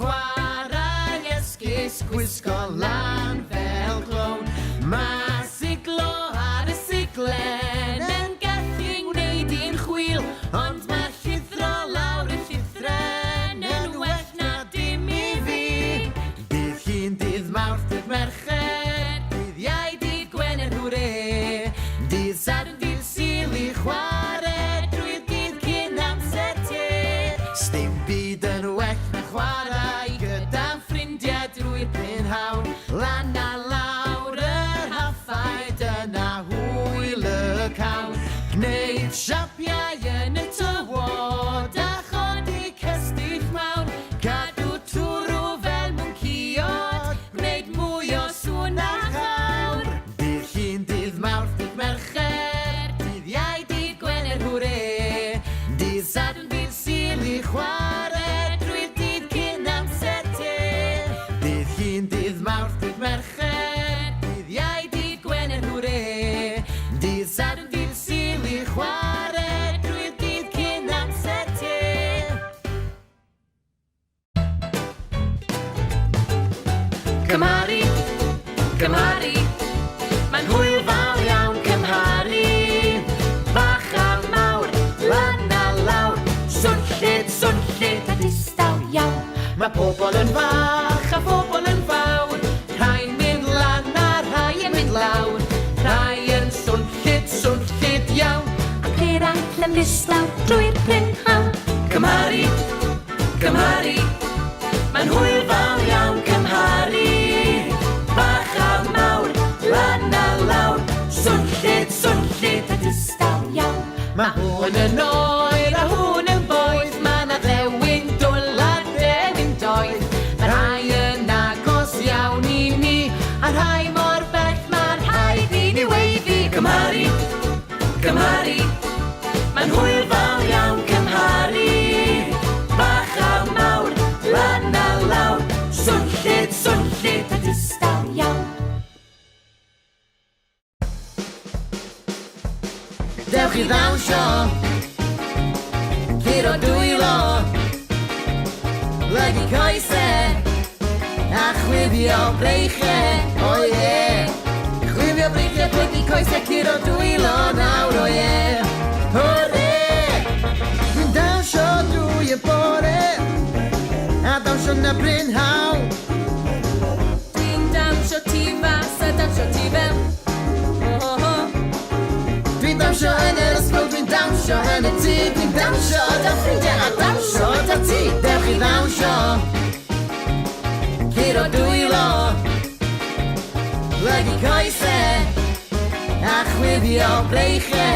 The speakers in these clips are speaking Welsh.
Chwarae esgus, gwisgo lan fel clown. Mae siglo ar y siglen yn gallu ngwneud i'n chwil, ond mae llithro lawr y llithren yn well na dim i fi. Dydd Llun, dydd Mawrth, dydd Mercher, dydd Iau, dydd Gwener, hwre! Dydd Sadwrn, dydd Sul i chware drwy'r dydd cyn amser te. Sdim byd yn well na chwarae gyda'n ffrindiau drwy'r prynhawn. Lan a lawr yr haffau, dyna hwyl y cawn. Gwneud siapiau yn y tywod a chodi cestyll mawr. Cadw twrw fel mwncïod, gwneud mwy o sŵn na chawr. Dydd Llun, dydd Mawrth, dydd Mercher, dydd Iau, dydd Gwener, hwre! Dydd Sadwrn, dydd Sul i chware drwy'r dydd cyn amser te. Dydd Llun, dydd Mawrth, dydd Mercher, dydd Iau, dydd Gwener, hwre! Dydd Sadwrn, dydd Sul i chware drwy'r dydd cyn amser te. Cymharu, cymharu, mae'n hwyl fawr iawn cymharu. Bach a mawr, lan a lawr, swnllyd, swnllyd a distaw iawn. Mae pobl yn fach a phobl yn fawr, rhai'n mynd lan a rhai yn mynd lawr, rhai yn swnllyd, swnllyd iawn. Ac eraill yn ddistaw drwy'r prynhawn. Cymharu, Cymharu, mae'n hwyl fawr iawn cymharu. Bach a mawr, lan a lawr, swnllyd, swnllyd a distaw iawn. Mae hwn yn oer a hwn yn boeth, mae 'na ddewin dwl a dewin doeth. Mae rhai yn agos iawn i ni, a rhai mor bell mae'n rhaid i ni weiddi. Cymharu, cymharu, Mae'n hwyl fawr iawn cymharu Bach a mawr, lan a lawr Swnllyd, swnllyd a distaw iawn. Dewch i ddawnsio, curo dwylo, plygu coese, a chwifio breichie, o ie. Chwifio breichie, plygu coese, curo dwylo nawr, o ie. Hwre! Dwi'n dawnsio drwy y bore, a dawnsio na brynhawn. Dwi'n dawnsio tu fas a dawnsio tu fewn. Ho ho ho. Dwi'n dawnsio yn yr ysgol, dwi'n dawnsio yn y tŷ, dwi'n dawnsio 'da ffrindiau a dawnsio 'da ti. Dewch i ddawnsio. Curo dwylo, plygu coese, a chwifio breiche,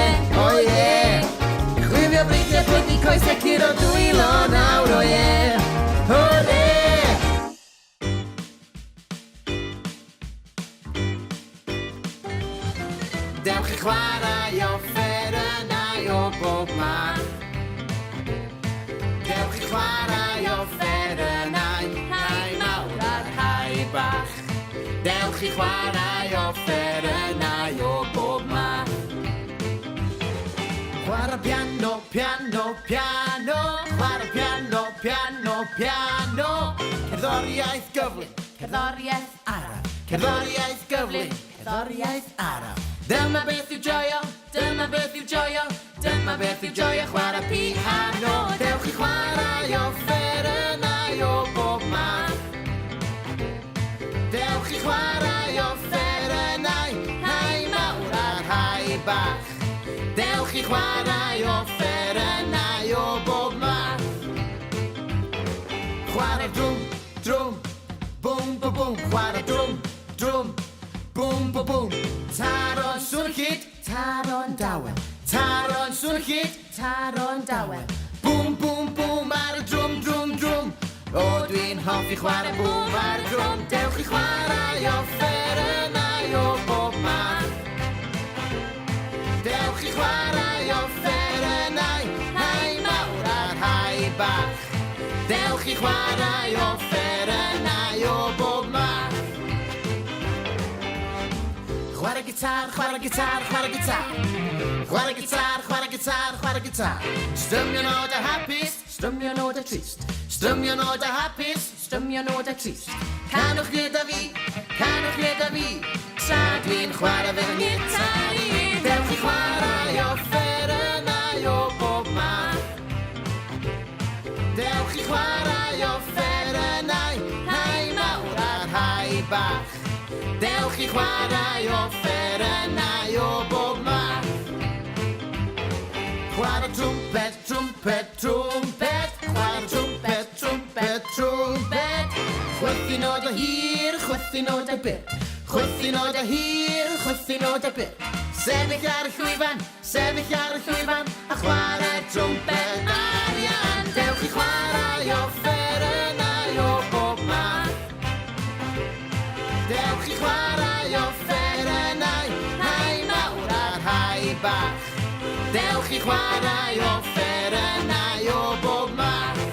o ie. Chwifio breiche, plygu coese, curo dwylo nawr, o ie. Hwre! Dewch i chwarae offerynnau o bob math. Dewch i chwarae offerynnau, rhai mawr a rhai bach. Dewch i chwarae offerynnau o bob math. Chwarae piano, piano, piano. Chwarae piano, piano, piano. Cerddoriaeth gyflym, cerddoriaeth araf. Cerddoriaeth gyflym, cerddoriaeth araf. Dyma beth yw joio, dyma beth yw joio, dyma beth yw joio chwarae piano. Dewch i chwarae offerynnau o bob math. Dewch i chwarae offerynnau, rhai mawr a rhai bach. Dewch i chwarae offerynnau o bob math. Chwarae'r drwm, drwm, Bwm, bwm, bwm, chwarae drwm, drwm, bwm, bwm, bwm. Taro'n swnllyd, taro'n dawel. Taro'n swnllyd, taro'n dawel. Bwm, bwm, bwm ar y drwm, drwm, drwm. O, dwi'n hoffi chwarae bwm ar y drwm. Dewch i chwarae offerynnau o bob math. Dewch i chwarae offerynnau, rhai mawr a rhai bach. Dewch i chwarae offerynnau o bob math. Chwarae gitar, chwarae gitar, chwarae gitar. Chwarae gitar, chwarae gitar, chwarae gitar. Stymio nodau hapus, stymio nodau trist. Strymio nodau hapus, strymio nodau trist. Canwch gyda fi, canwch gyda fi, tra dwi'n chwarae fy ngitar i. Dewch i chwarae offerynnau o bob math. Dewch i chwarae offerynnau, rhai mawr a rhai bach. Dewch i chwarae offerynnau o bob math. Chwarae trwmped, trwmped, trwmped. Chwarae trwmped, trwmped, trwmped. Chwythu nodau hir, chwythu nodau byr. Chwythu nodau hir, chwythu nodau byr. Sefyll ar y llwyfan, sefyll ar y llwyfan, a chwarae trwmped arian. Dewch i chwarae offerynnau o bob math. Dewch i chwarae offerynnau, rhai mawr a rhai bach. Dewch i chwarae offerynnau o bob math.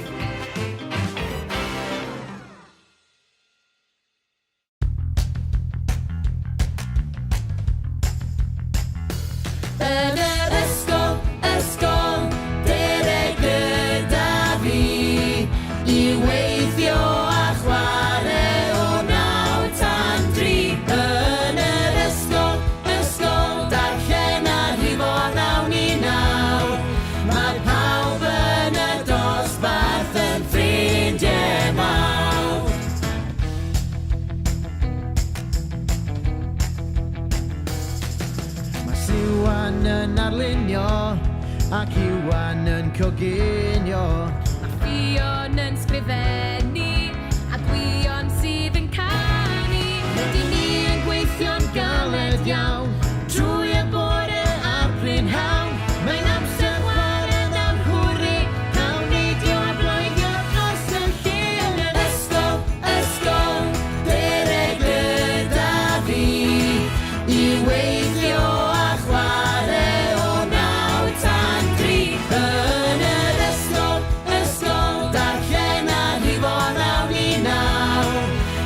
Yn yr ysgol, ysgol, dere gyda fi i weithio a chwarae o naw tan dri. Yn yr ysgol, ysgol, darllen a rhifo nawn i naw. Mae pawb yn y dosbarth yn ffrindiau mawr. Mae Siwan yn arlunio ac Iwan yn coginio. Mae Ffion yn sgrifennu a Gwion sydd yn canu. Rydyn ni yn gweithio'n galed iawn trwy y bore a'r prynhawn. Mae'n amser chwarae nawr, hwrê, cawn neidio a bloeddio dros y lle yn yr ysgol, ysgol, dere gyda fi i weithio a chwarae o naw tan dri. Yn yr ysgol, ysgol, darllen a rhifo nawn i naw.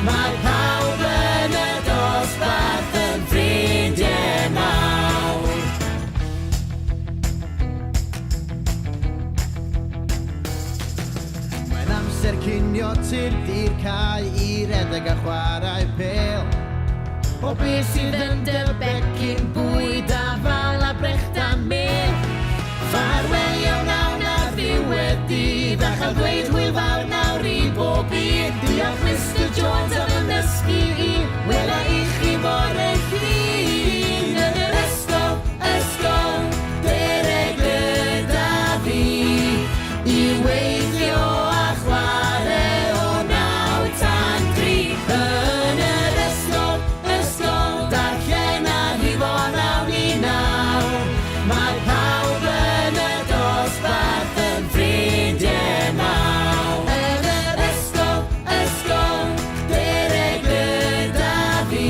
Mae pawb yn y dosbarth yn ffrindiau mawr. Mae'n amser cinio, tyrd i'r cae i redeg a chwarae pêl. O beth sydd yn dy becyn bwyd afal a brechdan mêl. Ffarwelio wnawn ar ddiwedd dydd a chael dweud hwyl fawr nawr i bob un. Diolch Mr Jones am fy nysgu i, wela i chi bore Llun. Yn yr ysgol, ysgol, dere gyda fi i weithio a chwarae o naw tan dri. Yn yr ysgol, ysgol, darllen a rhifo nawn i naw. Mae pawb yn y dosbarth yn ffrindiau mawr. Yn yr ysgol, ysgol, dere gyda fi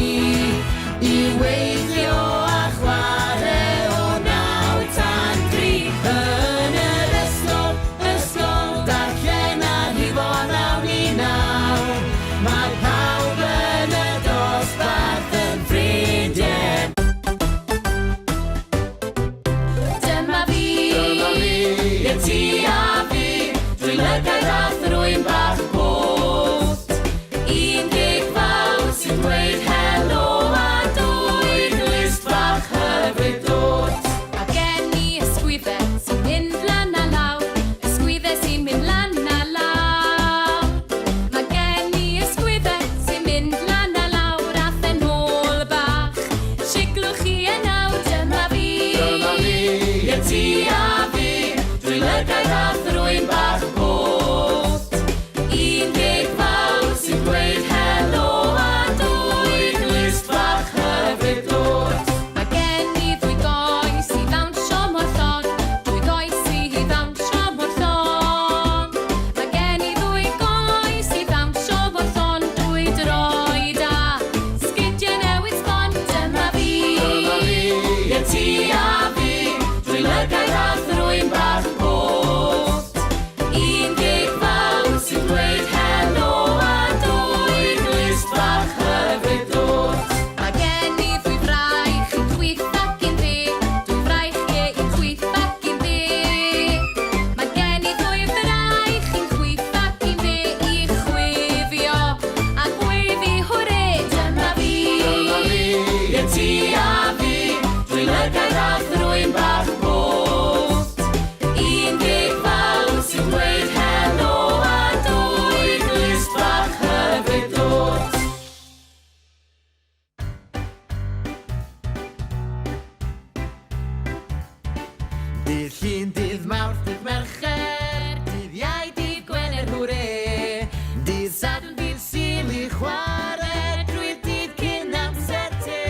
Dydd Llun, dydd Mawrth, dydd Mercher, dydd Iau, dydd Gwener, hwre! Dydd Sadwrn, dydd Sul i chwarae drwy'r dydd cyn amser te.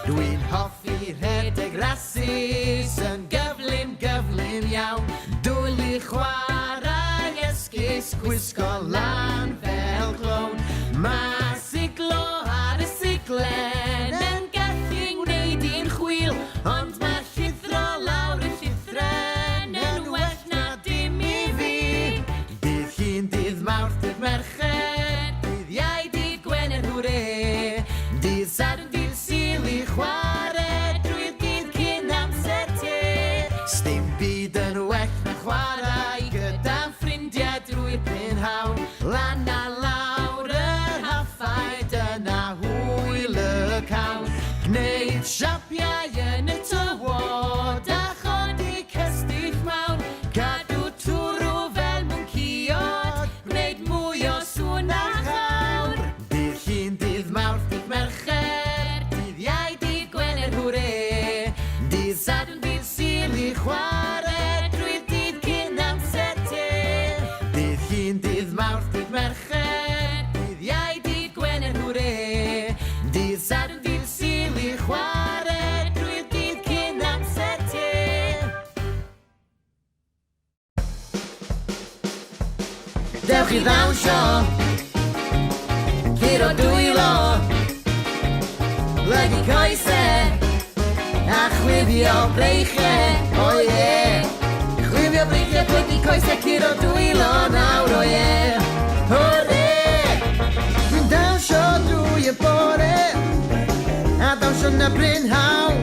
Dwi'n hoffi rhedeg rasys yn gyflym, gyflym iawn. Dwl i chwarae esgus, gwisgo lan fel clown. Mae siglo ar y siglen yn gallu ngwneud i'n chwil, ond mae llithro lawr y llithren yn well na dim i fi. Dydd Llun, dydd Mawrth, dydd Mercher, dydd Iau, dydd Gwener, hwre! Dydd Sadwrn, dydd Sul i chware drwy'r dydd cyn amser te. Sdim byd yn well na chwarae gyda'n ffrindiau drwy'r prynhawn. Lan a lawr yr haffau, dyna hwyl y cawn. Gwneud siapiau yn y tywod a chodi cestyll mawr. Cadw twrw fel mwncïod, gwneud mwy o sŵn na chawr. Dydd Llun, dydd Mawrth, dydd Mercher, dydd Iau, dydd Gwener, hwre! Dydd Sadwrn, dydd Sul i chwarae drwy'r dydd cyn amser te. Dydd Llun, dydd Mawrth, dydd Mercher, dydd Iau, dydd Gwener, hwre! Dydd Sadwrn, dydd Sul i chwarae drwy'r dydd cyn amser te. Dewch i ddawnsio, curo dwylo, plygu coese, a chwifio breichiau, o oh ie. Chwifio breichiau, plygu coese, curo dwylo nawr, o oh ie. Hwrê! Dwi'n dawnsio drwy y bore, a dawnsio na brynhawn.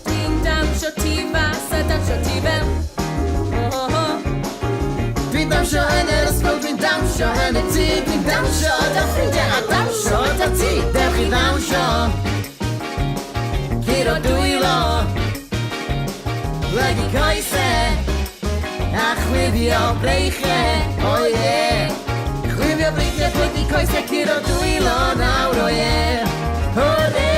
Dwi'n dawnsio tu fas a dawnsio tu fewn. Ho ho ho. Dwi'n dawnsio yn yr ysgol, dwi'n dawnsio yn y tŷ, dwi'n dawnsio 'da ffrindiau a dawnsio 'da ti. Dewch i ddawnsio, curo dwylo, plygu coese, a chwifio breichiau, o ie. Chwifio breichiau, plygu coese, curo dwylo nawr, o ie. Hwrê!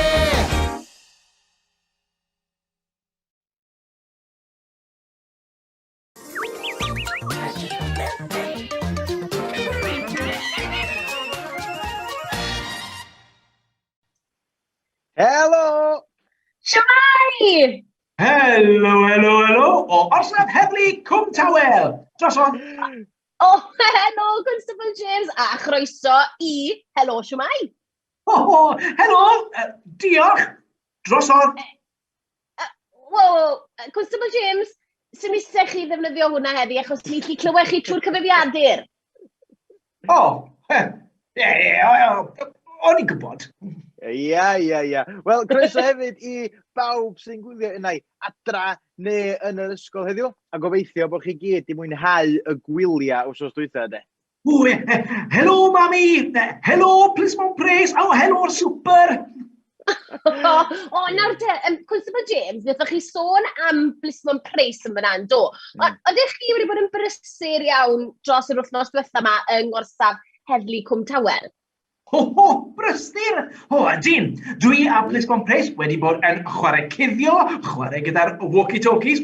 Helo! Shwmae! Helo, helo, helo, o Orsaf Heddlu Cwm Tawel. Drosodd. O, oh, helo, Constable James, a chroeso i Helo Shwmae. O, oh, helo, diolch. Drosodd. Wow, Constable James, sy'n eisiau chi ddefnyddio hwnna heddi, achos ni'n gallu clywed chi trwy'r cyfrifiadur. O, ie, ie, o'n i'n gwybod. Ia, ia, ia. Wel, croeso hefyd i bawb sy'n gwylio unai adra neu yn yr ysgol heddiw, a gobeithio bod chi gyd di mwynhau y gwyliau wsos dwytha, de. O, helo, mami! Helo, Plismon Pres! O, helo, super! O, nawr te, Constable James, wnaethoch chi sôn am Blismon Pres yn fyna, yn do? Oeddech chi wedi bod yn brysur iawn dros yr wythnos diwetha yma yng ngorsaf Heddlu Cwm Tawel? Ho, ho, brysur! O, ydyn! Dwi a Plismon Pres wedi bod yn chwarae cuddio, chwarae gyda'r walkie-talkies,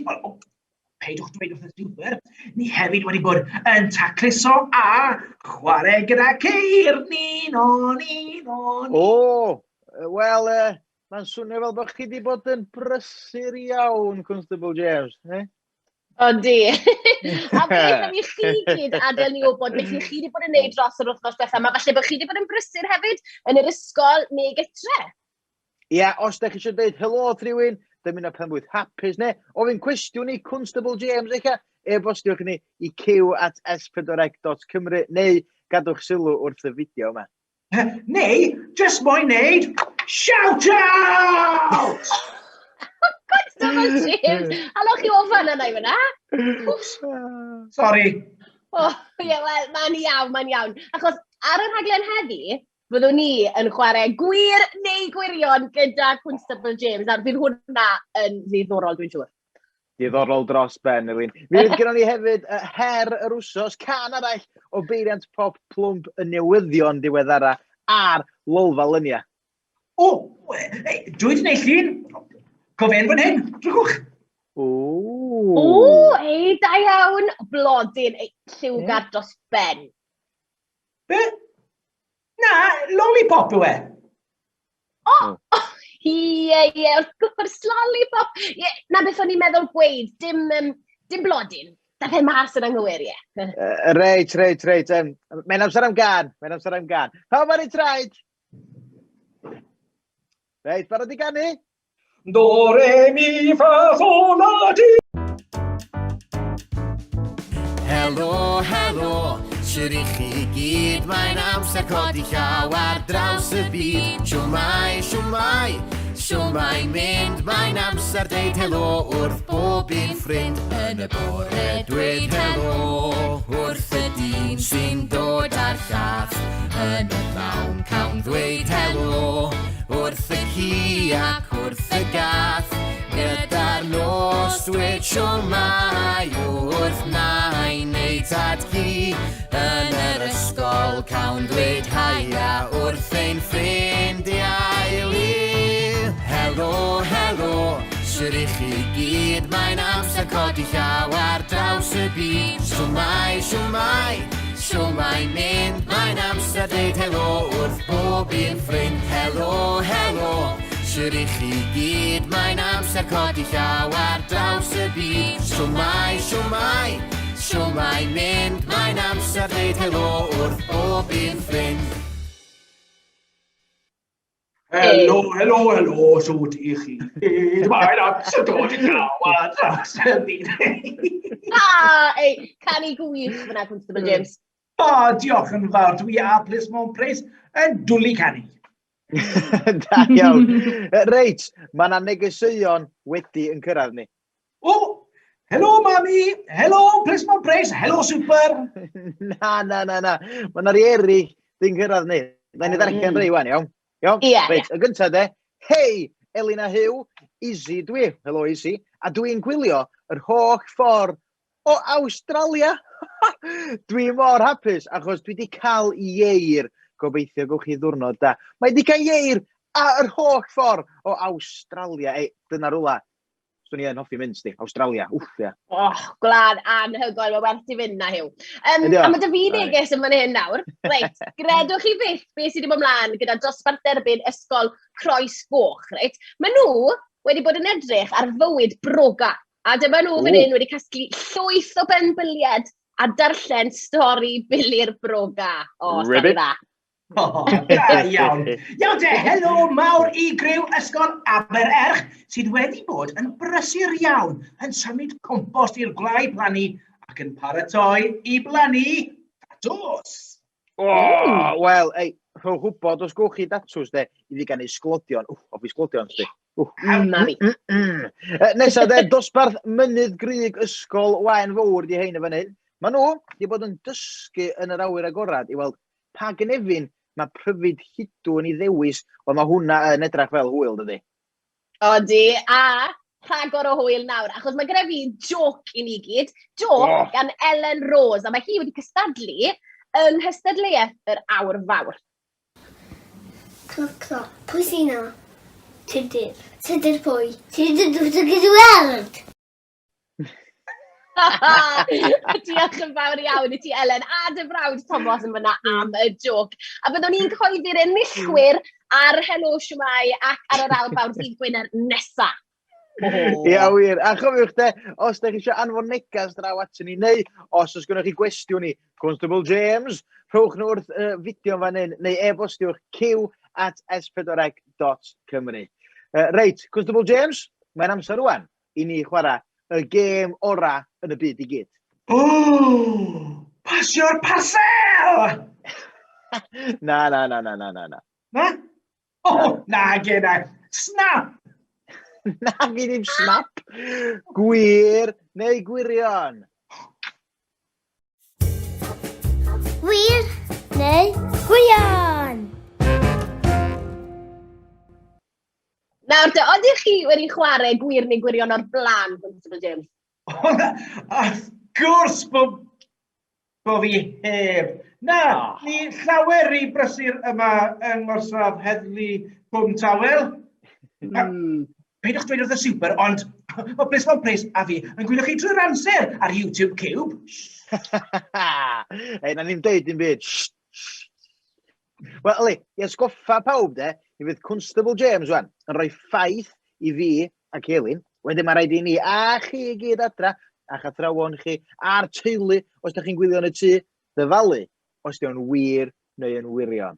peidiwch dweud wrth y super, ni hefyd wedi bod yn tacluso a chwarae gyda ceir, ni no, ni no, ni. O, wel, mae'n swnio fel bod chi wedi bod yn brysur iawn, Constable James. Eh? Yndi. A beth am i chi gyd adael ni wybod beth chi wedi bod yn neud dros yr wythnos diwethaf yma. Falle bod chi wedi bod yn brysur hefyd yn yr ysgol neu gytre. Ia, os da chi eisiau dweud helo wrth rhywun, dymuno penblwydd hapus, neu ofyn cwestiwn i Constable James eich e-bostiwch ni i q at s4c.cymru neu gadwch sylw wrth y fideo yma. Neu, just moyn neud shout out! Constable James! Allwch chi ofan yna i fyna? Sorry. Oh, ie, yeah, wel, mae'n iawn, mae'n iawn. Achos ar y rhaglen heddi, Fyddwn ni yn chwarae gwir neu gwirion gyda Constable James. Nawr, fydd hwnna yn ddiddorol, dwi'n siŵr. Diddorol dros ben, Elin. Mi fydd gennon ni hefyd her yr wsos, can arall o beiriant pop plwmp y newyddion diweddara ar Lolfa Lynia. O, dwi wedi gwneud llun. Cofen fan hyn, drwch. O! O, ei, da iawn. Blodyn, ei, lliwgar dros ben. Be? Na, lollipop yw e. O, ie, ie, wrth gwrs, lollipop. Ie, na beth o'n i'n meddwl gweud, dim, dim blodyn. Da fe mas yn anghywir, ie. Reit, reit, reit. Mae'n amser am gan, mae'n amser am gan. Pawb ar ei traed? Reit, barod i ganu? Do, re, mi, fa, sol, la, ti. Helo, helo, siwr i chi gyd, mae'n amser codi llaw ar draws y byd. Siwmai, siwmai, siwmai mynd, mae'n amser deud helo wrth bob un ffrind. Yn y bore dweud helo wrth y dyn sy'n dod â'r llath. Yn y pnawn cawn ddweud helo wrth y ci ac wrth y gath. Gyda'r nos dweud siwmai wrth nain neu tad ci. Yn yr ysgol cawn dweud haia wrth ein ffrindiau lu. Helo, helo, siwr i chi gyd, mae'n amser codi llaw ar draws y byd. Siwmai, siwmai, siwmai mynd, mae'n amser deud helo wrth bob un ffrind. Helo, helo, siwr i chi gyd, mae'n amser codi llaw ar draws y byd. Siwmai, siwmai, siwmai mynd, mae'n amser deud helo wrth bob un ffrind. Helo, helo, helo, sut i chi? Mae'n amser dod i llaw ar draws y byd. Ah, ei, canu gwych fyna, Constable James. O, diolch yn fawr. Dwi a Plismon Pres yn dwlu canu. Da iawn. Reit, mae yna negeseuon wedi yn cyrraedd ni. O, helo mami, helo Plismon Pres, helo super. Na, na, na, na. Mae yna rei eraill di'n cyrraedd ni. Na ni ddarllen rei wan, iawn? Iawn? Ie, Reit, y gyntaf de. Hei, Elina Huw, Izzy dwi. Helo Izzy. A dwi'n gwylio yr holl ffordd o Awstralia. Dwi mor hapus achos dwi wedi cael ieir. Gobeithio gewch chi ddwrnod da. Mae wedi cael ieir a yr holl ffordd o Awstralia. Ei, dyna rwla Swn i yn hoffi mynd, sti. Awstralia, wff, ia. Oh, gwlad anhygoel, mae werth i fynd na, Huw. A mae dy fi neges yn fan hyn nawr. Reit, gredwch chi fyth beth sydd wedi bod mlaen gyda dosbarth derbyn ysgol Croes Goch, reit? Maen nhw wedi bod yn edrych ar fywyd broga. A dyma nhw fan hyn wedi casglu llwyth o benbyliad a darllen stori Billy'r Broga. O, stori dda. O, da iawn. Iawn te, helo mawr i griw Ysgol Abererch sydd wedi bod yn brysur iawn yn symud compost i'r gwlâu plannu ac yn paratoi i blannu tatws. O, wel, ei, rhowch wybod os gwch chi datws, de, i fi gan ei sglodion. Wff, hoffi sglodion, sti. Na fi. Nesa, de, dosbarth Mynydd Grug Ysgol Waen Fowr di hein y fan hyn. Maen nhw wedi bod yn dysgu yn yr awyr agorad i weld Pa gynefin mae pryfid lludw yn ei ddewis? Wel, mae hwnna yn edrach fel hwyl, dydy? Odi, a rhagor o hwyl nawr, achos mae gyda fi joc i ni gyd. Joc oh. gan Ellen Rose, a mae hi wedi cystadlu yng nghystadleuaeth yr Awr Fawr. Cloc, cloc, pwy sy'n na? Tudur. Tudur pwy? Tudur dwi'n gweld! Diolch yn fawr iawn i ti, Elen, a dy frawd Tomos yn fyna am y joc. A byddwn ni'n cyhoeddi'r enillwyr ar Helo Siwmai ac ar yr awr fawr dydd Gwener nesa. Ia, wir. A chofiwch de, os da chi eisiau anfon negas draw aton ni, neu os oes gennych chi gwestiwn i Constable James, rhowch nhw wrth y fideo fan hyn, neu e-bostiwch q at s4c.cymru. Reit, Constable James, mae'n amser rwan i ni chwarae y gêm ora yn y byd i gyd. O! Pasio'r parsel! Na, na, na, na, na, na, na. Na? O, na, gen i. Snap! Na, fi ddim snap. Gwir neu gwirion? Wir neu gwirion? Nawr te, odych chi wedi chwarae gwir neu gwirion o'r blaen, Constable James? Wrth gwrs bod bo fi heb. Na, oh. ni llawer i brysur yma yng ngorsaf heddlu Cwm Tawel. Peidiwch dweud wrth y super, ond mae Plismon Pris a fi yn gwylio chi trwy'r amser ar YouTube Cube. Ei, na ni'n deud dim byd. Wel, Eli, i atgoffa pawb de, mi fydd Constable James wan yn rhoi ffaith i fi ac Elin. Wedyn mae rhaid i ni a chi i gyd adra, a'ch athrawon chi, a'r teulu, os da chi'n gwylio yn y tŷ, ddyfalu os di o'n wir neu yn wirion.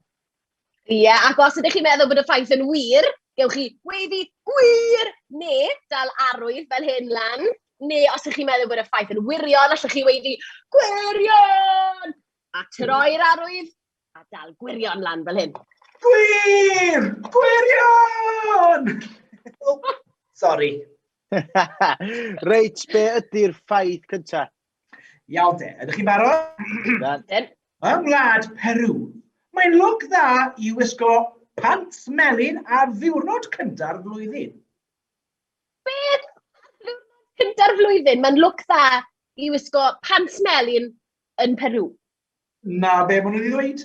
Ie, yeah, ac os ydych chi'n meddwl bod y ffaith yn wir, gewch chi weiddi gwir neu dal arwydd fel hyn lan. Neu os ydych chi'n meddwl bod y ffaith yn wirion, allwch chi weiddi gwirion! A troi'r arwydd a dal gwirion lan fel hyn. Gwir! Gwirion! Oh, sorry. Reit, be ydy'r ffaith cynta? Iawn te, ydych chi'n barod? Dan. Yng ngwlad Peru, mae'n lwc dda i wisgo pants melyn ar ddiwrnod cynta'r flwyddyn. Beth? Ddiwrnod cynta'r flwyddyn, mae'n lwc dda i wisgo pants melyn yn Peru. Na be maen nhw'n ei ddweud.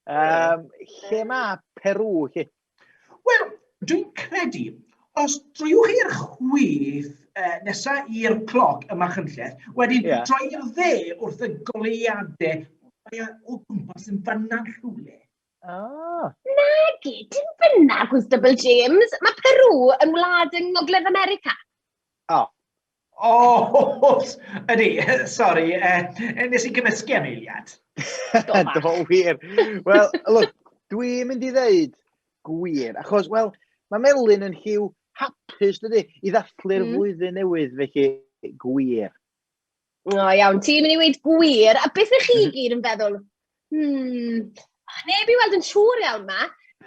Lle mae Peru, lle? Wel, dwi'n credu, os drwy'ch i'r chwith nesa i'r cloc yma Chynlleth, wedyn yeah. troi i'r dde wrth y goleuadau, mae e o gwmpas yn fanna'n rhywle. Oh. Nagi, dim fyna, Constable James. Mae Peru yn wlad yng Ngogledd America. Oh. O, ydy, sori, nes i gymysgu am eiliad. Do, wir. Wel, look, dwi'n mynd i ddeud gwir, achos, wel, mae melyn yn lliw hapus, dydy, i ddathlu'r flwyddyn newydd, felly gwir. O, iawn, ti'n mynd i weud gwir, a beth ych chi gyd yn feddwl? Neb i weld yn siŵr iawn ma.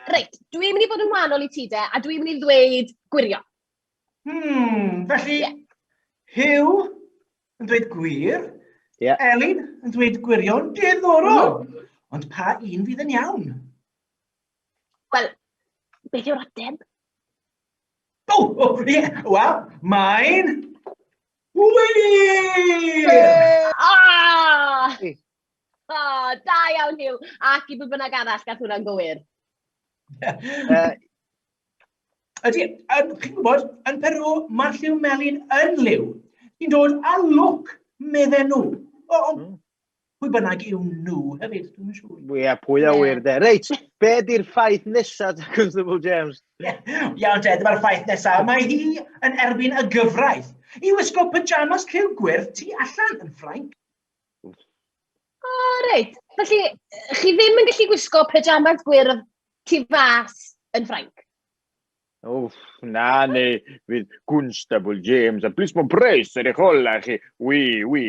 Reit, dwi'n mynd i fod yn wahanol i ti de, a dwi'n mynd i ddweud gwirion. Felly, yeah. Huw yn dweud gwir, yeah. Elin yn dweud gwirion, diddorol. Ond pa un fydd yn iawn? Wel, beth yw'r ateb? O, oh, oh, ie, yeah. Wel, mae'n wir! Ah! Oh, da iawn, Huw. Ac i bwy bynnag arall gath hwnna'n gywir. Ydy, chi'n gwybod, yn Peru, mae'r lliw melyn yn liw. Ti'n dod â lwc, medden nhw. O, ond pwy bynnag yw nhw hefyd, dwi'n siŵr. Ie, pwy a wir de. Reit, be di'r ffaith nesaf, Constable James? Iawn te, dyma'r ffaith nesaf. Mae hi yn erbyn y gyfraith i wisgo pyjamas lliw gwyrdd tu allan yn Ffrainc. O, reit. Felly, chi ddim yn gallu gwisgo pyjamas gwyrdd tu fas yn Ffrainc? Wff, na, neu fydd Constable James a Plismon Price ar eich ola chi. Wi, wi.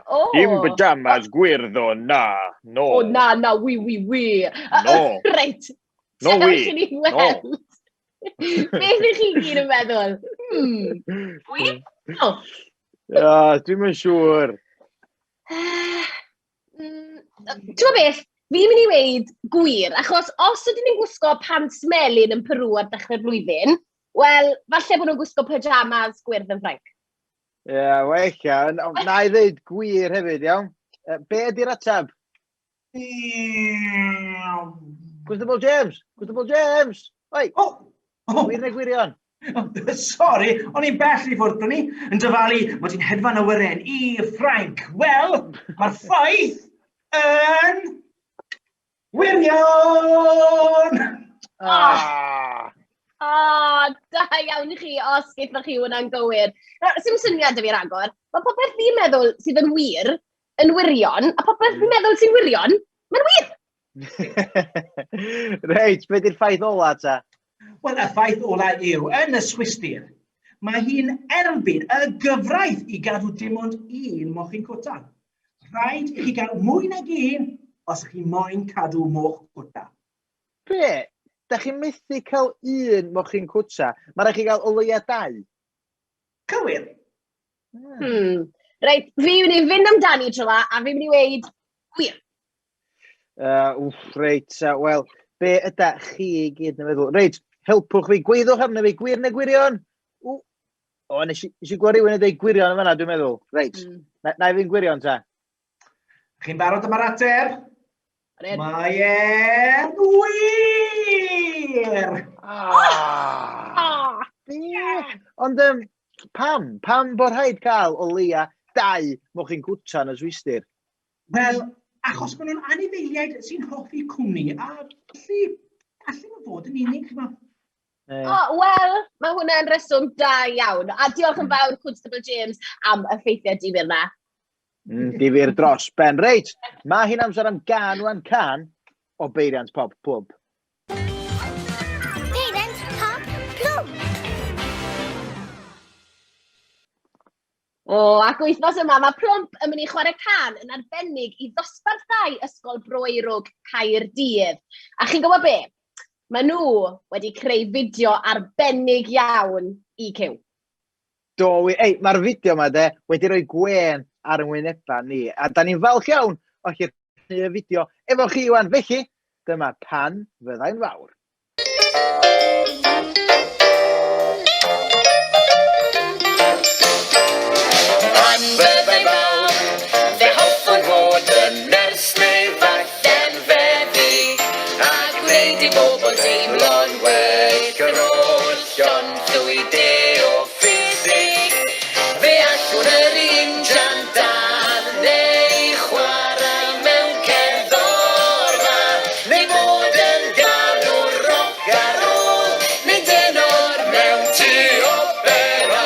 Oh. Dim pyjamas gwyrdd o na, no. O na, na, wi, wi, wi. No. Reit. No, wi. Dewch i ni weld. No. Beth ych chi gyd yn meddwl? Wi? No. Dwi'm yn siŵr. Ti'n gwybod beth? Fi'n mynd i weud gwir, achos os ydyn ni'n gwisgo pants melyn yn Peru ar dechrau'r flwyddyn, wel, falle bod nhw'n gwisgo pyjamas gwyrdd yn Ffrainc. Ie, yeah, wel, ella. Ond na i ddeud gwir hefyd, iawn. Be ydy'r ateb? Constable James! Constable James! Oi! Oh, oh. Gwir neu gwirion? Sori, o'n i'n bell i ffwrdd, o'n i yn dyfalu mod i'n hedfan awyren i Ffrainc. Wel, mae'r ffaith yn wirion! Oh, da iawn i chi os gaethoch chi hwnna'n gywir. Nawr, sim syniad 'da fi ragor. Mae popeth fi'n meddwl sydd yn wir yn wirion, a popeth fi'n meddwl sy'n wirion, mae'n wir! Reit, be di'r ffaith ola ta? Wel, y ffaith ola yw, yn y Swistir, mae hi'n erbyn y gyfraith i gadw dim ond un mochyn cwta. Rhaid i chi gael mwy nag un os ych chi moyn cadw moch cwta. Be? Da chi'n methu cael un mochyn cwta? Mae rhaid chi gael o leia dau. Cywir. Reit, fi'n mynd i fynd amdani tro 'ma, a fi'n mynd i weud gwir. Wff, reit, wel, be yda chi i gyd yn meddwl? Reit, helpwch fi, gweiddwch arno fi, gwir neu gwirion? Ww. O, nes i gweld rhywun yn dweud gwirion yn fan'na, dwi'n meddwl. Reit, na i fynd gwirion ta. Chi'n barod am yr ateb? Reit. Mae e'n wir! Ond um, pam? Pam bod rhaid cael o leia dau mochyn cwta yn y Swistir? Wel, achos maen nhw'n anifeiliaid sy'n hoffi cwmni, a felly allan nhw fod yn unig, ch'mo'. O, wel, mae hwnna'n reswm da iawn. A diolch yn fawr, Constable James, am y ffeithiau difyr na. Difyr dros ben. Reit, mae hi'n amser am gan wan can o Beiriant Pop Plwb. Peiriant Pop Plwb! O, ac wythnos yma mae Plwmp yn mynd i chwarae can yn arbennig i ddosbarth 2 Ysgol Bro Eirwg Caerdydd. A chi'n gwybod be? Maen nhw wedi creu fideo arbennig iawn i Cyw. Do, wir. Ei, mae'r fideo yma de wedi rhoi gwên ar yng ngwynebau ni. A da ni'n falch iawn o allu rhannu y fideo efo chi wan. Felly, dyma Pan Fyddai'n Fawr. Pan fyddai fawr, fe hoffwn fod yn nyrs neu falle'n feddyg, a gwneud i bobl deimlo'n well yr oll llond llwy de o ffisig. Fe allwn yrru injan dân neu chwarae mewn cerddorfa, neu bod yn ganwr roc a rôl, neu denor mewn tŷ opera.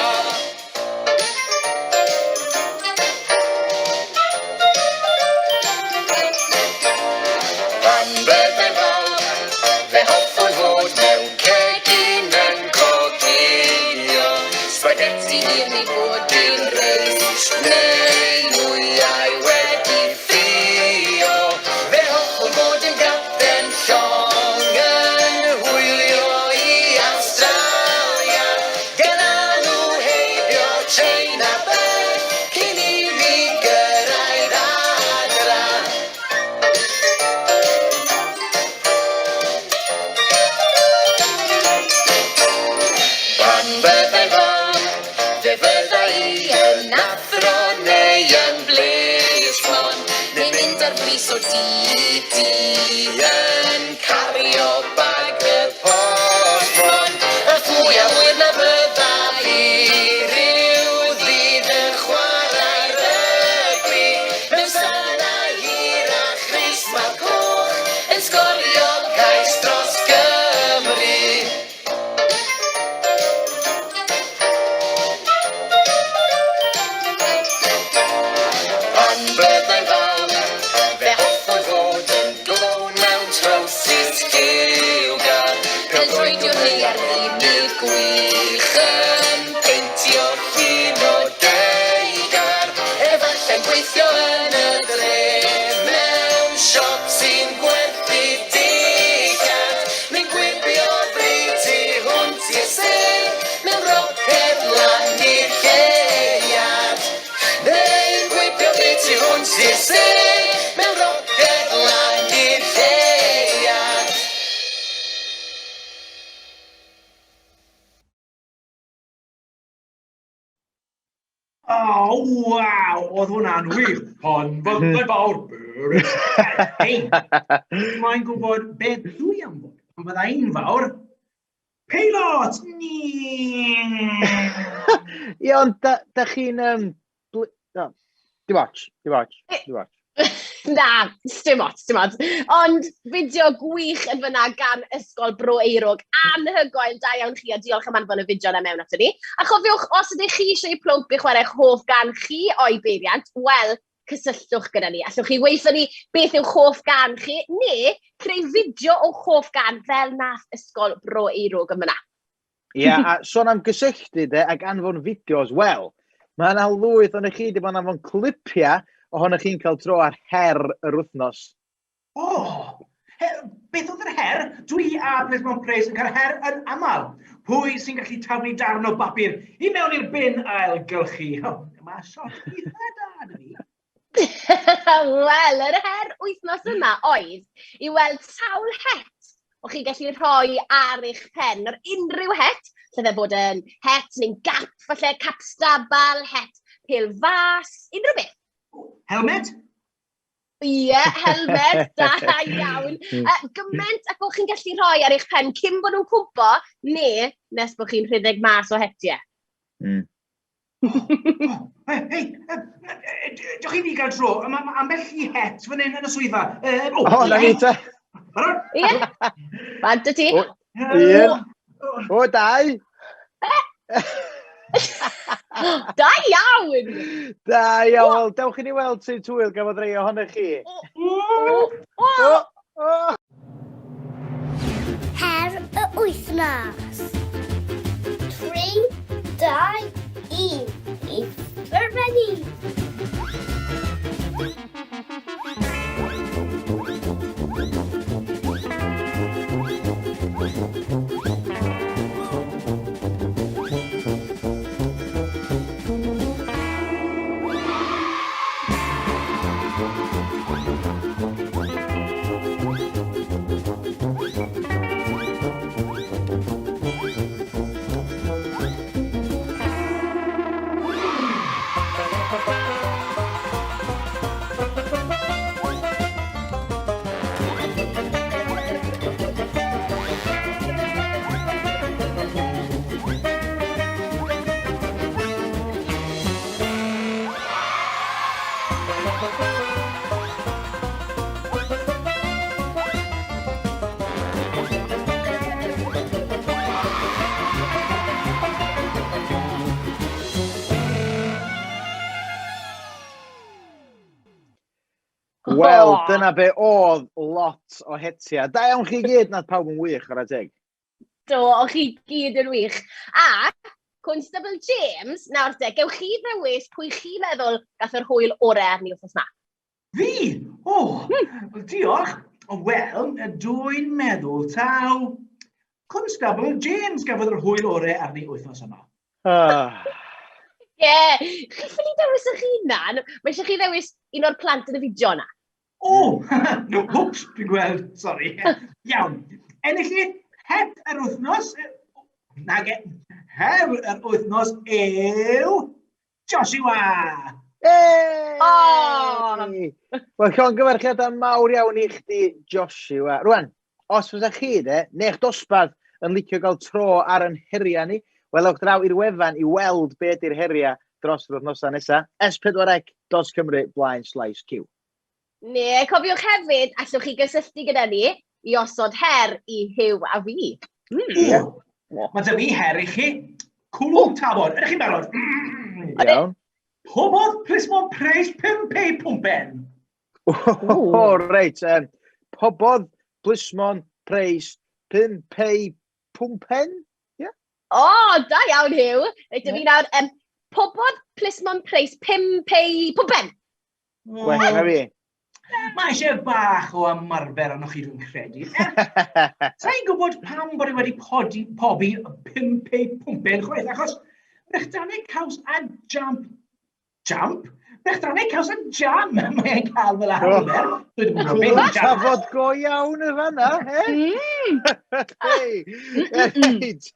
Pan fyddai'n fawr, fe hoffwn fod mewn cegin yn coginio sbagetti hir neu bwdin reis neu wyau wedi ffrio. Fe hoffwn fod yn gapten llong yn hwylio i Awstralia gan alw heibio Tsieina bell cyn i mi gyrraedd adra. Pan fyddai'n fawr, fe fydda i yn athro neu yn blismon, neu'n mynd ar frys o dŷ i dŷ yn cario bag y postmon. A phwy a ŵyr na fydda i ryw ddydd yn chwarae rygbi mewn sanau hir a chrys mawr coch yn sgorio cais dros Gymru. Pan fyddai'n fawr, fe hoffwn fod yn glown mewn trowsus lliwgar, pêl-droediwr neu arlunydd gwych yn peintio llun o deigar, efallai'n gweithio yn y dre mewn siop sy'n gwerthu dillad, neu'n gwibio fri tu hwnt i'r sêr mewn roced lan i'r lleuad. Neu'n gwibio fri tu hwnt i'r sêr mewn roced lan i'r lleuad. O, waw, oedd hwnna'n wych. Pan fyddai fawr, Hei, mae'n gwybod beth dwi am fod. Pan fydda i'n fawr, peilot! Ie, ond da, da chi'n... Um, no, dim ots, dim ots, dim ots. Na, dim ots, dim ots. Ond fideo gwych yn fyna gan Ysgol Bro Eirwg. Anhygoel, da iawn chi, a diolch am anfon y fideo yna mewn ato ni. A chofiwch, os ydych chi eisiau i Plwmp i chwarae'ch hoff gan chi o'i beiriant, wel, cysylltwch gyda ni. Allwch chi weithio ni beth yw'ch hoff gan chi, neu creu fideo o'ch hoff gan fel nath Ysgol Bro Eirwg yn fyna. Ie, yeah, a sôn am gysylltu de, ac anfon fideos, wel, mae yna lwyth o'n chi wedi bod yn anfon clipiau ohonych chi'n cael tro ar her yr wythnos. O, oh, beth oedd yr her? Dwi a Plismon Pres yn cael her yn aml. Pwy sy'n gallu taflu darn o bapur i mewn i'r bin ailgylchu? Oh, mae shot eitha da 'da fi. Wel, yr her wythnos yma oedd i weld sawl het o'ch chi'n gallu rhoi ar eich pen, ar unrhyw het, lle fe bod yn het neu'n gap, falle cap stabal, het pêl fas, unrhyw beth. Helmet? Ie, helmet, da iawn. Gymaint ac o'ch chi'n gallu rhoi ar eich pen cyn bod nhw'n cwmpo, neu nes bod chi'n rhedeg mas o hetiau. Hei, hei, diolch i fi gael tro. Mae ma ambell i het fan hyn yn y swyddfa. O, o, na ni te. Barod? Ie. Bant y ti. Un. O, dau. Da iawn! Da iawn. Wel, dewch i ni weld sut hwyl gafodd rei ohonych chi. O, o, o. Her y wythnos. 3, 2, 1. I ffwrdd â ni! Wel, dyna be oedd lot o hetiau. Da iawn chi gyd, nath pawb yn wych, chwarae teg. Do, o'ch chi gyd yn wych. A, Constable James, nawr te, gewch chi ddewis pwy chi'n meddwl gath yr hwyl orau arni wythnos 'ma. Fi? O, hmm. diolch. Wel, dwi'n meddwl taw Constable James gafodd yr hwyl orau arni wythnos yma. Ah. Ie, yeah. chi ffili dewis eich hunan. Mae eisiau chi ddewis un o'r plant yn y fideo yna. O, no, whoops, dwi'n gweld, sori. Iawn, enillydd het yr wythnos, nage, her yr wythnos yw Joshua! Hey! Oh! Wel, llongyfarchiadau mawr iawn i chdi, Joshua. Rwan, os fysa chi, de, neu'ch dosbarth yn licio gael tro ar yn heriau ni, wel, ewch draw i'r wefan i weld be ydy'r heriau dros yr wythnosau nesaf. S4C.Cymru blaen slaes Q. Ne, cofiwch hefyd, allwch chi gysylltu gyda ni i osod her i Huw a fi. Mm. O, mae 'da fi her i chi. Cwlwm tafod. Ydych chi'n barod? Iawn. Pobodd plismon preis 5 pei pwmpen. O, reit. Um, pobodd plismon preis 5 pei pwmpen? Yeah. O, oh, da iawn, Huw. Reit, yeah. fi nawr, um, pobodd plismon preis 5 pei pwmpen. Gwell na fi. Mae eisiau bach o ymarfer arnoch chi, dwi'n credu. Sa i'n gwybod pam bod i wedi podi, pobi 5 pei pwmpen chwaith, achos brechdanau caws a jamp. Jamp? Brechdanau caws a jam mae'n cael fel arfer. Dwi ddim yn gwybod beth yw jam. Tafod go iawn y fanna, he? Hei, reit,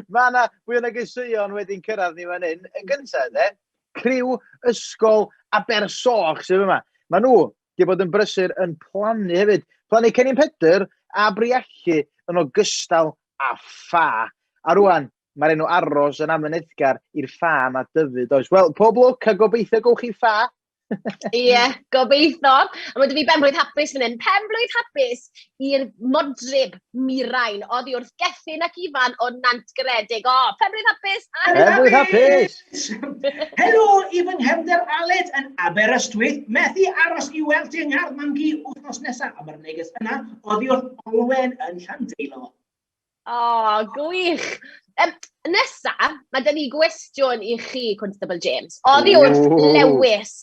mae yna fwy o negeseuon wedi'n cyrraedd ni fan hyn. Yn gyntaf, de, Criw Ysgol Abersoch sydd yma. Maen nhw wedi bod yn brysur yn plannu hefyd. Plannu Cennin Pedr a Briallu yn ogystal â ffa. A rwan, mae'r enw Aros yn amyneddgar i'r ffa yma dyfu, does? Wel, pob lwc a gobeithio gowch chi ffa. Ie, yeah, gobeithio. A mae 'da fi benblwydd hapus fan hyn. Penblwydd hapus i'r modryb Mirain oddi wrth Gethin ac Ifan o Nantgaredig. O, penblwydd hapus! A penblwydd hapus! Helo i fy nghefnder Aled yn Aberystwyth. Methu aros i weld ti yng ngardd mam-gu wythnos nesaf. A mae'r neges yna oddi wrth Olwen yn Llandeilo. O, gwych! Um, nesa, mae da ni gwestiwn i chi, Constable James. Oddi wrth Lewis.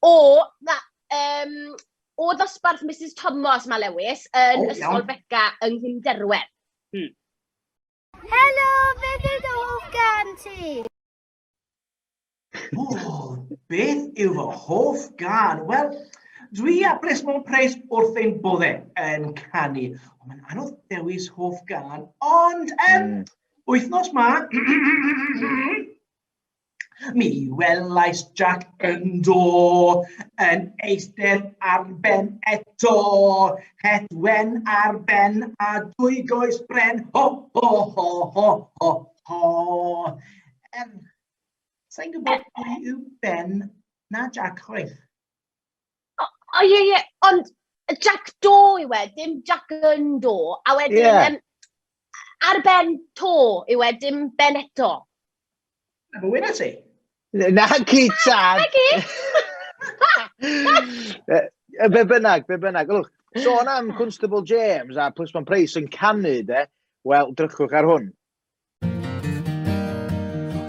O, na, um, o ddosbarth Mrs Thomas mae Lewis yn oh, Ysgol Beca yng Nghymderwen. Helo, beth yw dy hoff gan ti? O, beth yw fy hoff gân? Wel, dwi a Plismon Preis wrth ein bodde yn canu. Ond mae'n anodd dewis hoff gân, ond um, wythnos ma, mi welais Jack yn do, yn eistedd ar ben eto, het wen ar ben a dwy goes bren, ho, ho, ho, ho, ho, ho. Sa'n gwybod pwy yw Ben na Jack chwaith. O ie, ie, ond Jack Do yw e, dim Jack yn Do. A wedyn, yeah. ar ben to yw e, dim ben eto. Na fwy na ti. Na ci, tad! Na ci! Be bynnag, be bynnag. Lwch, sôn am Constable James a Plismon Price yn canu, de, wel, drychwch ar hwn.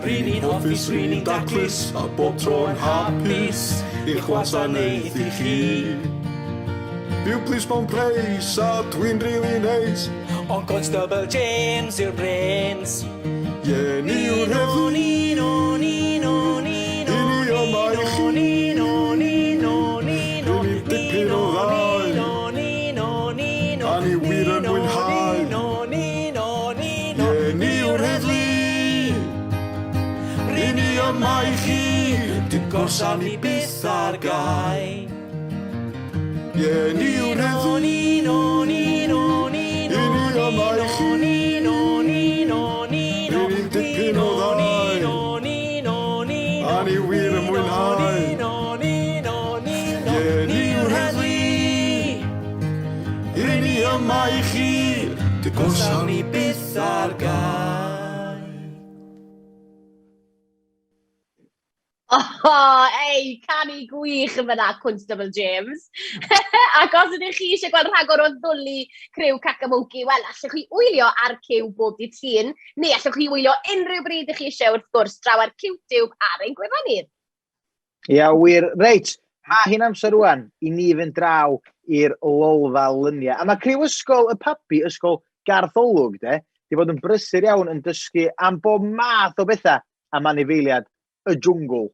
Ry'n ni'n hoffus, ry'n ni'n daclus, a bob tro'n hapus i'ch gwasanaethu chi. Yw plismon Preis a dwi'n rili neis. Ond Constable James yw'r brains. Ie, ni yw'r heddlu. Ni no, ni no, ni no, I ni yma i chi. Ni no, ni no, ni no, Ry'n ni'n dipyn o ddau. Ni no, ni no, ni no, A ni wir yn mwynhau. Ni no, ni no, ni no, Ie, ni yw'r heddlu. Ry'n ni yma i chi. Dim gorsaf ni byth ar gau. Ie, ni yw'r heddlu. Ni no, ni no, ni no, I ni yma i chi. Ni no, ni no, ni no, Ry'n ni'n dipyn o ddau. Ni no, ni no, ni no, A ni wir yn mwynhau. Ni no, ni no, ni no, Ie, ni yw'r heddlu. Ry'n ni yma i chi. Dim gorsaf ni byth ar gau. Oh, ei, canu gwych yn fyna, Constable James. Ac os ydych chi eisiau gweld rhagor o ddwlu criw Cacamonci, wel, allwch chi wylio ar Cyw bob dydd Llun, neu allwch chi wylio unrhyw bryd ych chi eisiau wrth gwrs draw ar CyWtiwb ar ein gwefan ni. Ia, wir. Reit, mae hi'n amser rwan i ni fynd draw i'r lolfa lyniau. A mae criw ysgol y pabi, ysgol Garth Olwg, de, di bod yn brysur iawn yn dysgu am bob math o bethau am anifeiliad y jwngl.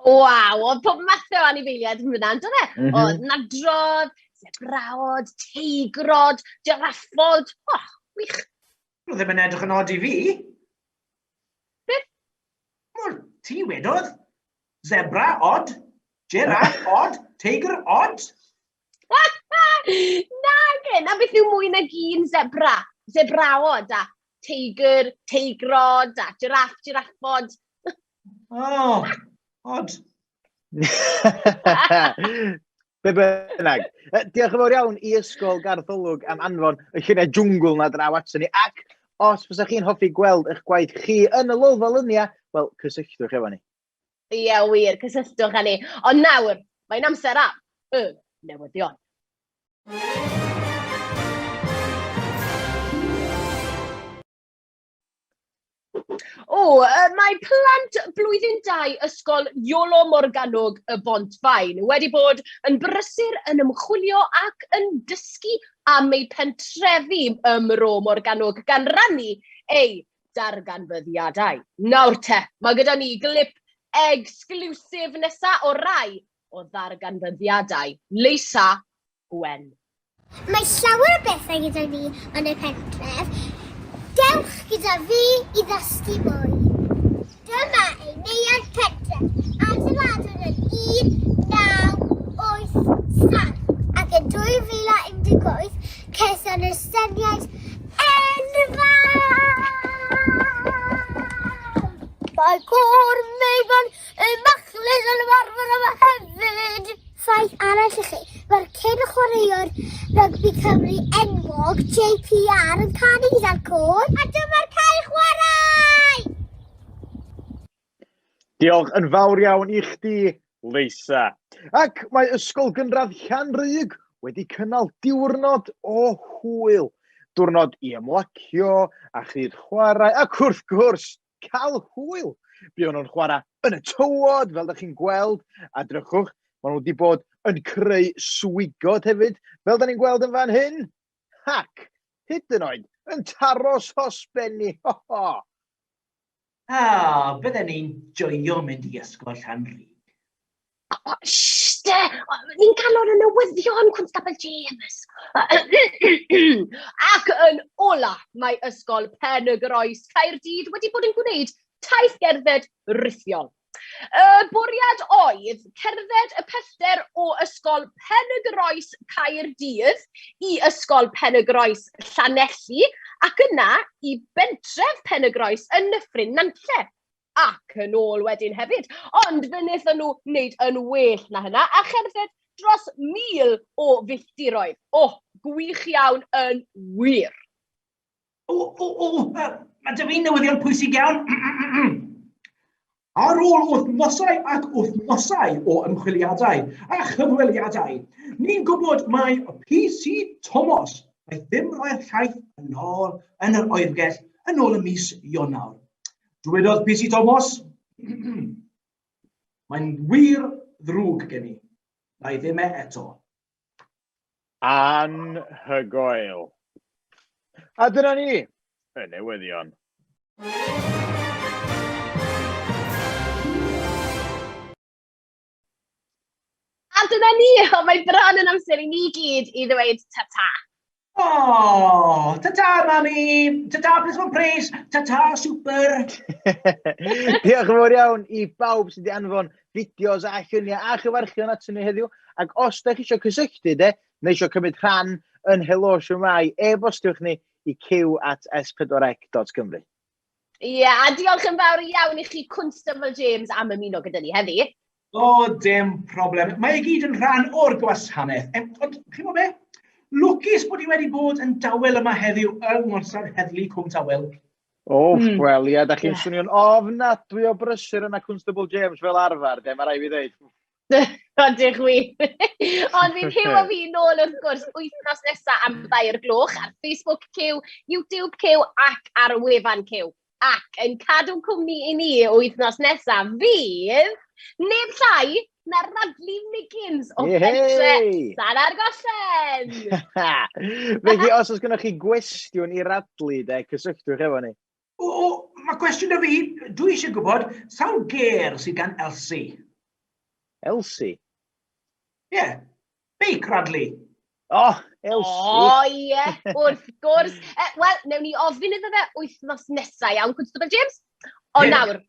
Waw, oedd pob math o anifeiliaid yn fyna, ynddo fe? Mm -hmm. Oedd nadrodd, zebraod, teigrod, jiraffod. Oh, wych. Nhw ddim yn edrych yn od i fi. Beth? Wel, ti wedodd. Zebra, od. Giraffe, od. Teigr, od. Na, gen, a beth yw mwy nag un zebra? Zebraod a teigr, teigrod a giraff, giraffod. Oh, od. Be bynnag. Diolch yn fawr iawn i Ysgol Garth Olwg am anfon y lluniau jwngl na draw ato ni. Ac os fysa chi'n hoffi gweld eich gwaith chi yn y lolfa luniau, wel, cysylltwch efo ni. Ie, wir, cysylltwch â ni. Ond nawr, mae'n amser am y newyddion. O, mae plant blwyddyn 2 ysgol Iolo Morgannwg y Bont-faen wedi bod yn brysur yn ymchwilio ac yn dysgu am eu pentrefi ym Mro Morgannwg gan rannu eu darganfyddiadau. Nawr te, mae gyda ni glip exclusive nesa o rai o ddarganfyddiadau Leisa Gwen. Mae llawer o bethau gyda ni yn y pentref. Dewch gyda fi i ddysgu mwy. Dyma ein neuadd pentref, adeiladwyd yn 1987 ac yn 2018 ceson estyniad enfawr! Mae côr meibion y Machlis yn ymarfer yma hefyd. Ffaith arall i chi. Mae'r cyn chwaraewr rygbi Cymru enwog JPR yn canu gyda'r côr. A dyma'r cae chwarae! Diolch yn fawr iawn i chdi, Leisa. Ac mae Ysgol Gynradd Llanrug wedi cynnal diwrnod o hwyl. Diwrnod i ymlacio a chyd chwarae ac wrth gwrs cael hwyl. Buon nhw'n chwarae yn y tywod, fel ydych chi'n gweld, a drychwch, maen nhw wedi bod yn creu swigod hefyd, fel da ni'n gweld yn fan hyn. Hac, hyd yn oed, yn taro sosbenni, ho ho! A, bydden ni'n joio mynd i ysgol Llanrug. O, shh, de! Ni'n ganol y newyddion, Cwnstabl James! Ac yn ola, mae Ysgol Pen y Groes Caerdydd wedi bod yn gwneud taith gerdded rithiol. Y bwriad oedd cerdded y pellter o Ysgol Pen y Groes Caerdydd i Ysgol Pen y Groes Llanelli ac yna i bentref Pen y Groes yn Nyffryn Nantlle ac yn ôl wedyn hefyd. Ond fe wnaethon nhw wneud yn well na hynna a cherdded dros 1,000 o filltiroedd. O, gwych iawn yn wir. O, o, o, mae 'da fi newyddion pwysig iawn. Ar ôl wythnosau ac wythnosau o ymchwiliadau a chyfweliadau, ni'n gwybod mai PC Tomos wnaeth ddim rhoi'r llaeth yn ôl yn yr oergell yn ôl ym mis Ionawr. Dywedodd PC Tomos, Mae'n wir ddrwg gen i. Na i ddim e eto. Anhygoel. A dyna ni, y newyddion. A dyna ni, o, mae bron yn amser i ni gyd i ddweud ta-ta. O, ta-ta, mami! Ta-ta, Plismon Pres! Ta-ta, super! Diolch yn fawr iawn i bawb sydd wedi anfon fideos a lluniau a chyfarchion aton ni heddiw. Ac os da chi eisiau cysylltu de, neu eisiau cymryd rhan yn Helo Shwmae, e-bostiwch ni i cyw at s4c.cymru. Ie, yeah, a diolch yn fawr iawn i chi, Cwnstabl James, am ymuno gyda ni heddi. O, dim problem. Mae i gyd yn rhan o'r gwasanaeth. Em, ond, chi'n gwybod be? Lwcus bod i wedi bod yn dawel yma heddiw yng ngorsaf heddlu Cwm Tawel. O, mm. wel, ie, da chi'n yeah. swnio'n ofnadwy o brysur yna Constable James fel arfer, de, mae rai fi ddeud. Ydych wir. Ond fydd Huw a fi nôl wrth gwrs wythnos nesaf am 2 gloch ar Facebook Cyw, YouTube Cyw ac ar wefan Cyw. Ac yn cadw cwmni i ni wythnos nesaf fydd neb llai na Radley Miggins o pentre Llanargollen. Felly, os oes gennych chi gwestiwn i Radley, de, cysylltwch efo ni. O, o, mae cwestiwn 'da fi. Dwi eisiau gwybod, sawl gêr sydd gan Elsie? Elsie? Ie, yeah. Beic Radley. O, oh, Elsie. O, oh, ie, yeah, wrth gwrs. E, Wel, newn ni ofyn iddo fe wythnos nesaf, iawn, Cwnstabl James? Ond yeah. nawr,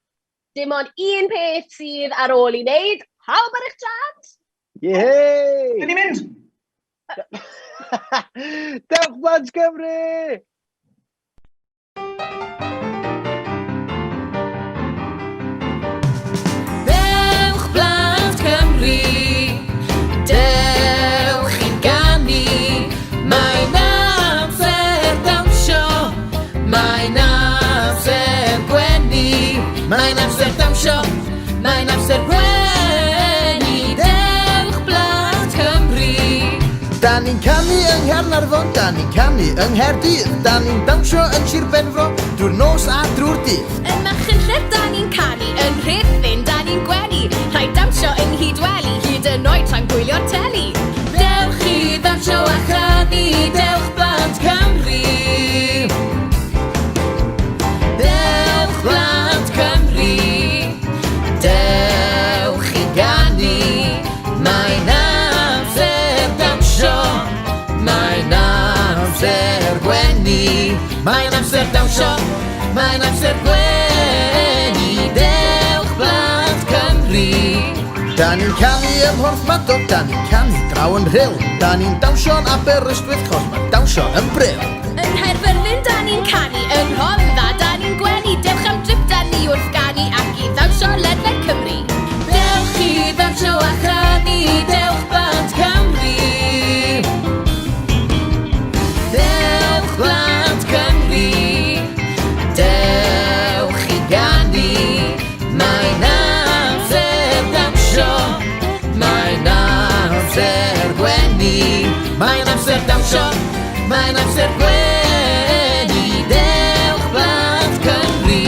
dim ond un peth sydd ar ôl i wneud. Pawb ar eich trad? Yehey! Dyn ni'n mynd! Dewch blant Cymru! Dewch blant Cymru, dewch i ganu. Mae'n amser dawnsio, mae'n amser gwenu. Mae'n amser dawnsio, mae'n amser gwenu. Dewch blant Cymru. Da ni'n canu yng Nghaernarfon, da ni'n canu yng Nghaerdydd, da ni'n dawnsio yn Sir Benfro, drwy'r nos a drwy'r dydd. Yn Machynlleth da ni'n canu, yn Rhuthun da ni'n gwenu, rhaid dawnsio yng Nghydweli, hyd yn oed tra'n gwylio'r teli. Dewch i ddawnsio a chanu, dewch blant Cymru. Dewch blant Cymru, dewch i ganu. Mae'n amser dawnsio, mae'n amser gwenu. Mae'n amser dawnsio, mae'n amser gwenu. Dewch blant Cymru. Da ni'n canu ym Mhorthmadog, da ni'n canu draw yn Rhyl. Da ni'n dawnsio'n Aberystwyth, chos mae dawnsio yn bril. Yng Nghaerfyrddin da ni'n canu, yng Rhondda da ni'n gwenu. Dewch am drip da ni wrth ganu ac i ddawnsio ledled Cymru. Dewch i ddawnsio a chanu, dewch blant Cymru. Mae'n amser dawnsio, mae'n amser gwenu, dewch blant Cymru.